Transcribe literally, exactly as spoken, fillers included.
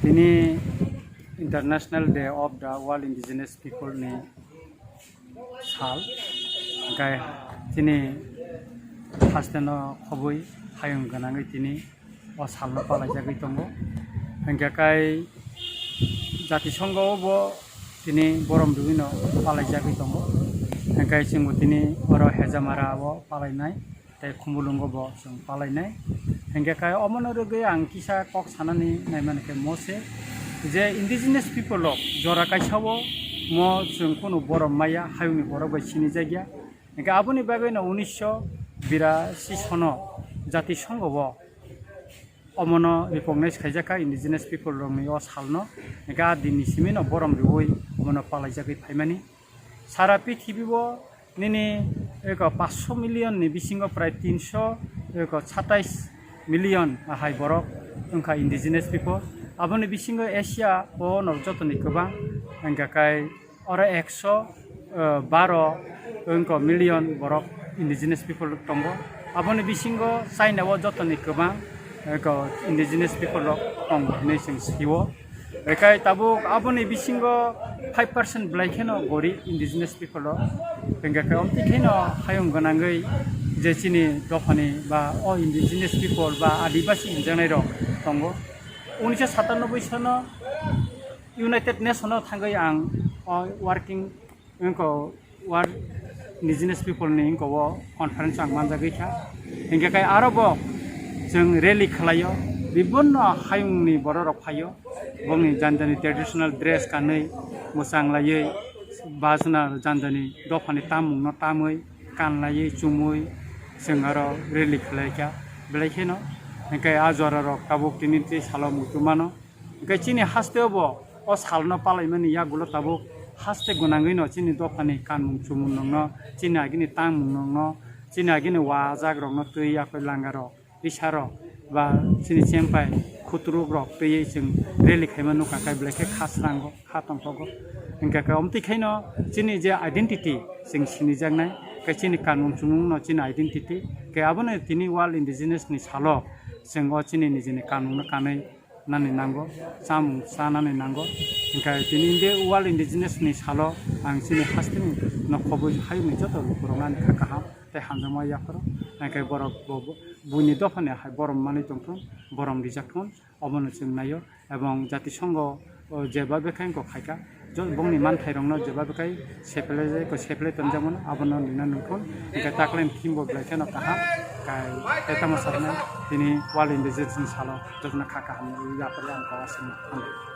Tini International Day of the World Indigenous People ni sal, hingke chini hasteno khoboi hayung gwnangwi tini o salno palaijagwi tongo. Hingke kai jatisongo bo tini borom rwino palaijagwi tongo. Hingke chwngbo tini oro Hejamara o palainai. Tei Khumulwngo bo chwng palainai. Hingke kai omono rwgwi ang kisa kok sanani naimani khe mo se je indigenous people rok jora kaisa o mo chwng kunu borom maya hayungni borok bai sinijakya. Hingke aboni bagwi no unisho birasi sono jati songo o omono recognize khaijak kha indigenous people rokni o salno. Hingke a dinni simi no borom riui omono palaijagwi phaimani. Sara prithibi o nini eko paanch sho million ni bisingo prai tin sho eko satais million ahai borok wngkha indigenous people. Aboni bisingo Asia o no jotoni kwbang, hingkha kai oro ekso, eh, baro wngkha million borok indigenous people tongo. Aboni bisingo China o jotoni kwbang eko indigenous people rok tongo hinwi chwng sio. Bekai tabuk aboni bisingo five percent belai kheno gori indigenous people rok. Hingke khe omtwi kheno hayung gwnangwi je chini dophani ba o indigenous people ba adibasi hinjaknai rok tongo. Unisho satanoboi sono United Nation o thangwi ang o working wngkha World Indigenous People ni wngkha o conference ang manjagwi kha. Hingke kai aro bo chwng rally khlaio, bibinno hayungni borok rok phaio, bongni jani jani traditional dress kanwi mwchang laiwi bajna jani jani dophani tamungno tamwi kan laiwi chumui chwng aro rally khlai kha belai kheno. Hingke a jora rok tabuk tini tei salo muitu mano. Hingke chini haste o bo o salno palaimani yagulo tabuk haste gwnangwi no chini dophani kanmung chumung nokno, chini agini tangmung nokno, chini agini wajak rokno twi yakoi langa rok, isa rok ba chini chempai khuturuk rok twiwi chwng rally khaima nukha khe belai khe kha srango, kha tongthogo. Hingke khe omtwi khaino chini je identity chwng sinijaknai, khe chini kanmung chumung no chini identity, khe abono tini World Indigenous ni salo chwng o chini nijini kanmung no kanwi nani nango, chamung chanani nango. Hingke tini Indi-, World Indigenous ni salo ang chini hasteni no khoboi hayungni joto lukurok nani kha kaham tei hamjakma yapharo. Hingke borok bo, bo, buini dophani hai borom manwi tongthun, borom rijak thun, omono chwng naio. Ebong jatisongo o jeba bekhai wngkha khaikha, jo-, bongni manthairokno jeba bekhai seplai jai, ko seplai tonjakmano, abono nina nungkhon, hingke taklai khimbo belai kheno kaham, kai, tei tamo saknai, tini World Indigenous ni salo, jotono kha kaham, yapharwi ang kok aswkno.